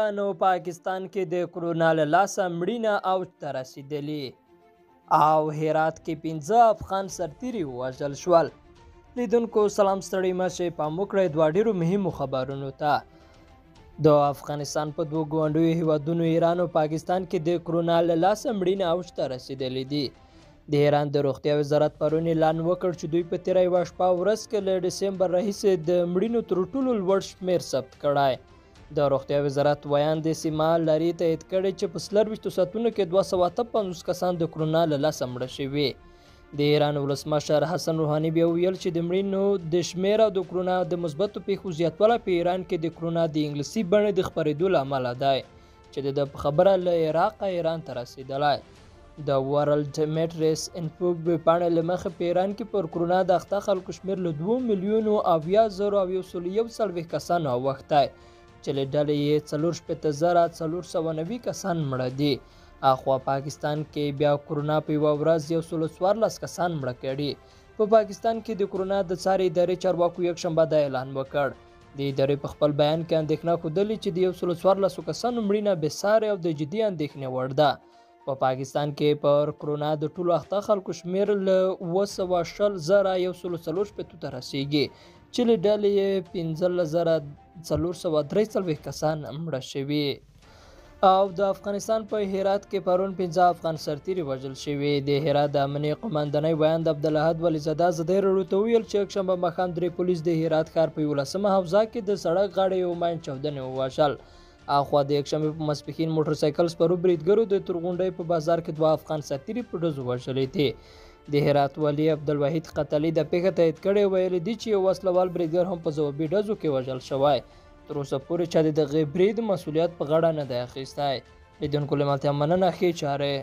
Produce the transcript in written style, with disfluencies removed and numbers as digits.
ایران او پاکستان کې د کرونا له لاسه مړینه اوج ته رسېدلې او هرات کې 5 افغان سرتیري ووژل شول. لیدونکو سلام، ستړي مه شئ، پام وکړئ دوه ډېرو مهمو خبرونو ته. د افغانستان په دوو ګاونډیو هیوادونو ایران او پاکستان کې د کرونا له لاسه مړینه اوج ته رسېدلې دي. د ایران د روغتیا وزارت پرون اعلان وکړ چې دوی په تېره یوه شپه ورځ کې له ډسمبر راهیسې د مړینو تر ټولو لوړ شمېر ثبت کړی. د روغتیا وزارت ویاند سیما لاري تایید کړې چې په 24 ساعتونو کې 258 کسان د کرونا له لاسه مړه شوي. د ایران ولسمشر حسن روحاني بیا وویل چې د مړینو د شمېر او د کرونا د مثبتو پېښو زیاتوالی په ایران کې د کرونا د انګلیسي بڼې د خپرېدو له امله دی چې د ده په خبره له عراقه ایران ته رسېدلی. د ورلډ میټریس انفو ویبپاڼې له مخې په ایران کې پر کرونا د اخته خلکو شمېر له 2,070,141 کسانو اوښتی چې له ډلې یې 64,490 کسان مړه دي. اخوا پاکستان کې بیا کرونا په یوه ورځ 114 کسان مړه کړي. په پاکستان کې د کرونا د څارې ادارې چارواکو یکشنبه دا اعلان وکړ. د ادارې په خپل بیان کې اندېښنه ښودلې چې د 114 کسانو مړینه بې سارې او د جدي اندېښنې وړ ده. په پاکستان کې پر کرونا د ټولو اخته خلکو شمېر له 720,164 ته رسېږي چې له ډلې یې 15,443 کسان مړه شوي. او د افغانستان په هرات کې پرون 5 افغان سرتیري وژل شوي. د هرات د امنیې قوماندانۍ ویاند عبدالاحد ولیزاده ازادي راډیو ته وویل چې یکشنبه ماښام 3 پولیس د هرات ښار په 11مه حوزه کې د سړک غاړې یو ماین چاودنې ووژل. اخوا د یکشنبې په ماسپښین موټرسایکل سپرو بریدګرو د تورغونډۍ په بازار کې 2 افغان سرتیري په ډزو وژلي دي. د هرات والي عبدالوحید قتلي دا پېښه تایید کړې، ویلي دي چې یو وسلهوال بریدګر هم په ځوابي ډزو کې وژل شوی. تر اوسه پورې چا د دغې برید مسولیت په غاړه نه دی اخیستی. لیدونکو له ملتیا مننه، ښې چارې.